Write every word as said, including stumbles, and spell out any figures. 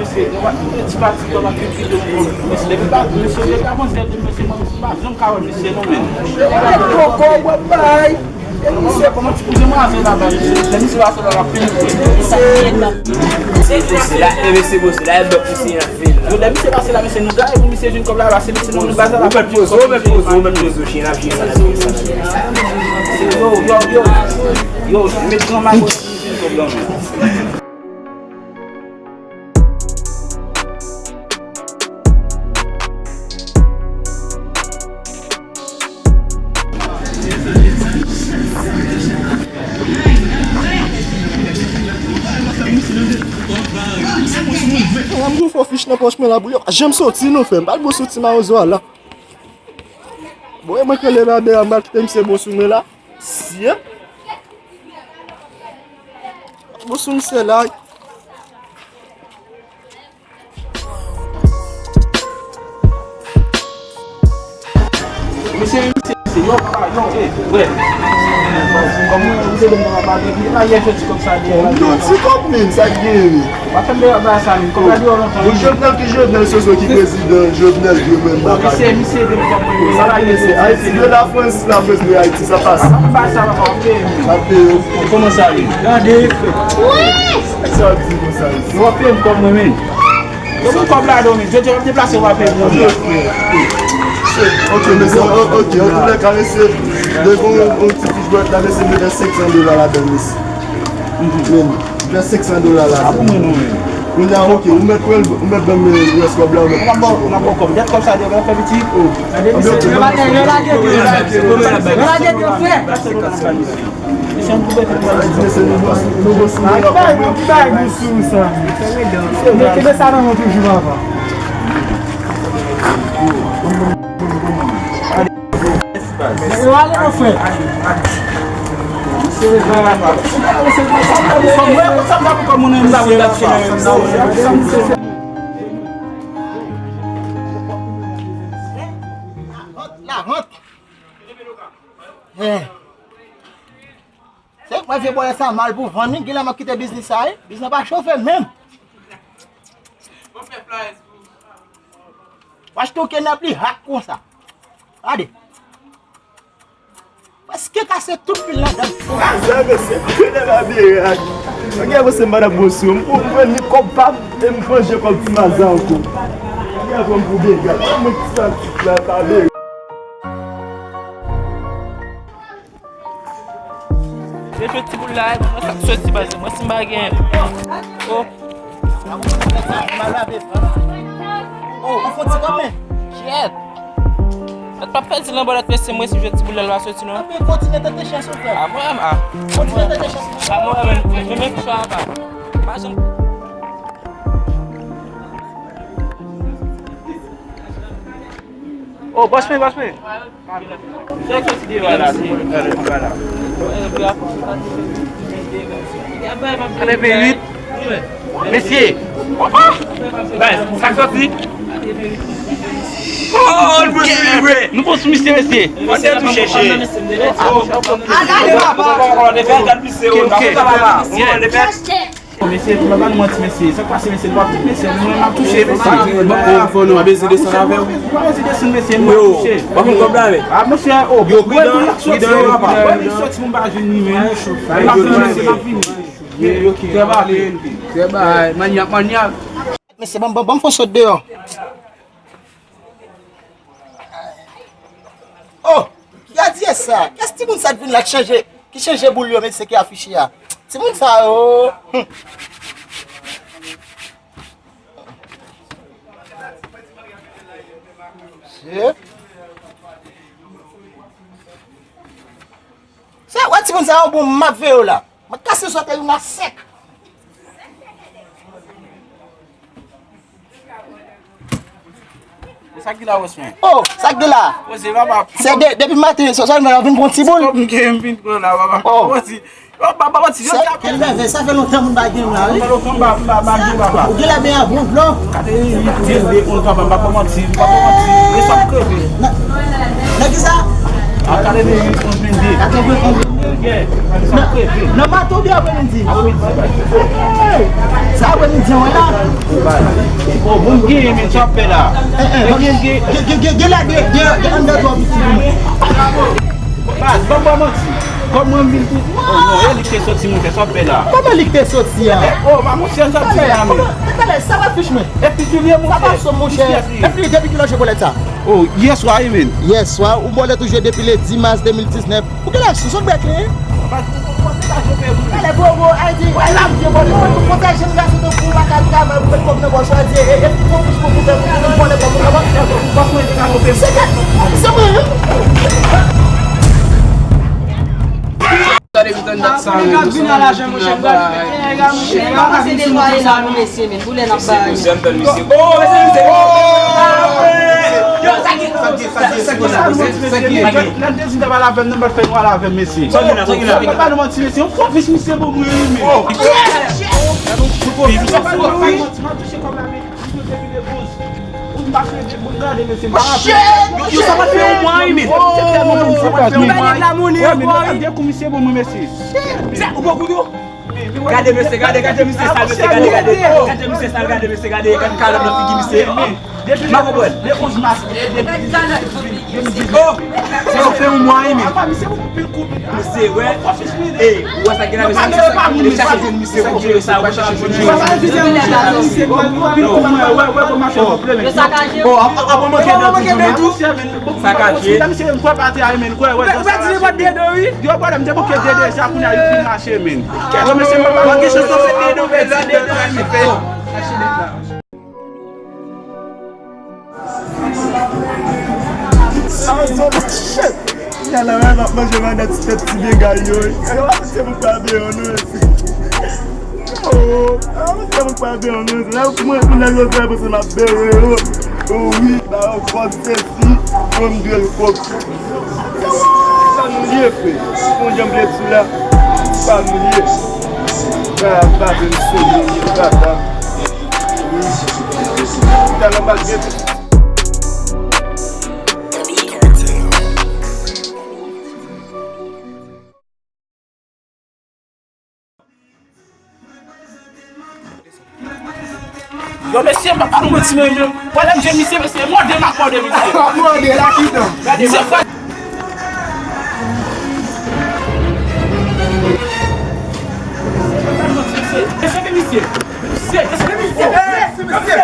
Mesye, nou pa, ti pati, nou pa, mesye, depi pa, mesye, depi avan sèt, mesye, mwen, mesye, pa janm ka wè mesye, non, men. Kòkò, w ap bay. E misye, kòman ti kouzin mwen a fè la, ba, mesye? Lè misye pase la, l ap fini. Mesye, mesye, la, e mesye, bon, se la, e bèk misye an fil la. Yo, lè misye pase la, mesye, nou gaye pou misye jwenn kòb la, la, se mesye, nou, nou bay sa la. Ou mèt poze, ou mèt poze, ou mèt poze, chien, la, chien, la, chien, la, chien. Yo, yo, yo, yo, met gran mayo, jwenn kòb la, men. Mwen m gen fò fich nan pòch mwen la, bouyon pa janm soti non, frè m. Al bon soti mawozo a la. Bon, e mwen k rele babè a, m pral kite misye bon sou mwen la. Syèt. Bon sou misye la. Mesye, mesye, mesye, yo, papa, yo, eh, wè. Kòm mwen, mwen te vin nan pale, li pa yè soti kòm sa, li. Yo, ti kòm men, sa k gen, wi. Pa fè m de bagay sa, men, kòm la di yo lontan, wi. Jovenel ki Jovenel, Soso ki prezidan, Jovenel, Jovenel, baka. Misye, misye, de kòm mwen, sa la, mesye, Ayiti de la Frans, la Frans de Ayiti, sa pase. Sa pase, papa, ok. Sa peye. Kòman sa ye? Gade, frè. Sa di konsa, wi. Yo, w ap peye m kòb mwen, men. Yo, pou kòb la, Domi. Jodi a, w ap deplase, w ap peye m. Ok, mesye, o-, ok, antoulèka, mesye, devan yon, yon ti fich bwèt la, mesye, mete senk san dola ladan, mesye. Men, mete senk san dola ladan. A pou mwen, non, men. Kounye a, ok, ou mèt pran l, ou mèt ban m rès kòb la, ou mèt. M ap ba w, m ap ba w kòb. Gad kòb sa, devan, fè piti. Oh. Gade, mesye, yo lage, yo lage, yo lage, yo lage, yo fè. Mesye, nou gosou, nou gosou, nou gosou. Ay, bay, bay, gosou, sa. Men kenbe sa nan men toujou, papa. Yo ale, mon frè. La rant. Eh. Se mwen vye bòlè sa mal pou vann, wi. Genlè m ap kite biznis sa, wi. Biznis pa chofe menm. W achte yon kenèp li hak konsa. Gade. Prèske kase tout pil ladan. Sa mesye, kenèp a bere ak. Gen mesye m pa t ap bon sou. M pran ni kòb pa m, e m pran je kòb ti maza ankò. Gen fò m pou dega. Mwen ki sa ti la pa bere. Yo jwe ti boul la, mwen sa k soti baz, mwen si m pa gen. Oh. Oh, ou fon ti kanpe. Shit. Mwen pa pèdi nan bòlèt mesye, mwen si jwe ti boul la, l pa soti non. Anben, kontinye tante chans ou fè. A mwen, a. Kontinye tante chans ou fè. A mwen, men, men, men, men, pa janm. Oh, bòs mwen, bòs mwen. Sòti deyò a la, se, vwala. Anleve uit. Mesye. Oh, oh. Bay, sa k sòti? Oh, nou pran sou li vre. Nou pran sou misye, mesye. Misye tou chèche. Oh. A gade papa. Gade misye, oh. Ok, ok. Mesye, nou pa ban nou manti, mesye. Sa k pase, mesye? Nou pa tout, mesye. Nou menm n ap touche, mesye. Bon, bon, fò nou a bezwen desann avè w. Nou pa bezwen desann, mesye. Nou ap touche. Yo, pa konn kòb la, men. A, mesye, oh, yo, pridan, pridan, yo, papa. Wè, li soti, moun pa jwenn li, men. N ap vini, mesye, n ap vini. Yo, yo, ki trè ba, trè ba, manyak, manyak. Mesye, ban m, ban m, ban m fè yon sot deyò. Oh, gade sa. Kiyès timoun sa t vin la k chanje, ki chanje boul yo, mesye, ki afiche a? Timoun sa yo. Hmm. Shit. Sa, wè timoun sa yo bon, m ap veye yo la. Mwen kase zòtèy ou la sèk. Sa k gen la, bòs mwen? Oh, sa k gen la? Poze, papa. Se de, depi maten, sò, sò, mwen vin pran ti boul. Kòm ke m vin pran la, papa. Oh. Poze. Papa, papa, ti, yo, sa, sa fè lontan moun pa gen la, wi. Sa fè lontan m pa, m pa, m pa gen, papa. Ou gen la ben a bon dlo. Gade, li, li, li, on papa, m pa pran manti, m pa pran manti. E sa m kreve. Nan ki sa? A katreven uit, onz, vennde. Katreven uit, onz, vennde. Nan, nan maten oubyen apremidi? Hey! Sa apremidi an wè la? Oh, bon, m genyen, men sa w ap fè la? Eh, eh, gen, gen, gen, gen, gen la, gen, gen, gen anndan twa piti pou mwen. Baz, ban m ba w manti. Kòm mwen, m vin pou. Oh, non, e li k te soti, monchè, sa w ap fè la? Kòman li k te soti a? Oh, ba monchè, sa w ap fè la, men? Talè, sa pa fich mwen. E fich ou li ye, monchè? Sa pa sou, monchè. E fich li, depi kilè w jwe bòlèt sa? Oh, yèswa, wi, men. Yèswa, ou bòlèt ou jwe depi le dis mas de mil diznèf. Ou genlè sou zòn bèk li, wi. Talè, bro, bro, Ayiti, wè la, m vye bòlèt. Ou konn fè jèn gason tankou w lakay travay, ou met kòb nan pòch ou, a di, e, e, fò fich pou, pou fè, pou vòlè kòb ou nan bank. Se gad, se mwen, wi. Gade, m tann dat sa, men. Gad vin a lajan, monchè, m pral fè. Gad, monchè, m pa panse netwaye la, non, mesye, men. Boulè n ap bay. Mesye, mesye, m tann misye. Oh, mesye, mesye. Oh! Yo, sa ki, sa ki, sa ki, sa ki, sa ki, sa ki, sa ki. Nan dezi ta pale avè m, nan bat fè nou ale avè m, mesye. Sa ki la, sa ki la. Mwen pa nou manti, mesye. Yon fò fich misye bon mwen, wi, men. Oh! Gade yon fò fich. Mwen pa nou manti, mwen touche kòb la, men. Misye te vide bouz. Ou m pa kredi, bon, gade, mesye, m pa raple. Yo, yo, sa pa fè yon mwa, wi, men. Sa pa fè yon mwa, wi. Ou gade la, money, wi, men. Ou pa gen kou misye bon mwen, mesye. Ou pran kou tou? Gade mesye, gade, gade mesye sa, mesye, gade, gade. Gade mesye sa, gade mesye, gade, gade kalòt nan figi misye. M pa konprann. Oh, sa fè yon mwa, wi, men. Mesye, wè. Ey, ou wè sa gen la, mesye, mesye, chache jwenn misye, ou jere sa, ou chache jwenn misye. Oh, ap, ap, ap manke de tou, men. Sakaje. Misye, m kwè pati a, men, kwè, wè, sa. Yo, pale, m te bouke de deja, kounye a, yo fin mache, men. Yo, mesye, m pa gen chans, se de do, men, de do, men. Shit! Yala, wè, m ap manje madan ti tèt ti byen gay yo. Yo, se pou pa byen, non. Oh, ah, se pou pa byen, non. Lè mwen, moun nan yo fè pou se m ap byen, yo. Oh, wi, ba yo kòb sesi, mwen m dwe l kòb. Sa nou ye, frè? Pou jan m vle di la, sa nou ye. Sa pa vle m sou yo, sa ta. Wi. Talè m al gen. Yo, mesye, m pa ba nou manti, men, men, pwoblèm jèn misye, mesye, mòde m ap mòde misye. Mòde la, kitan. Gade, misye fè. Mesye, mesye, mesye, mesye, mesye.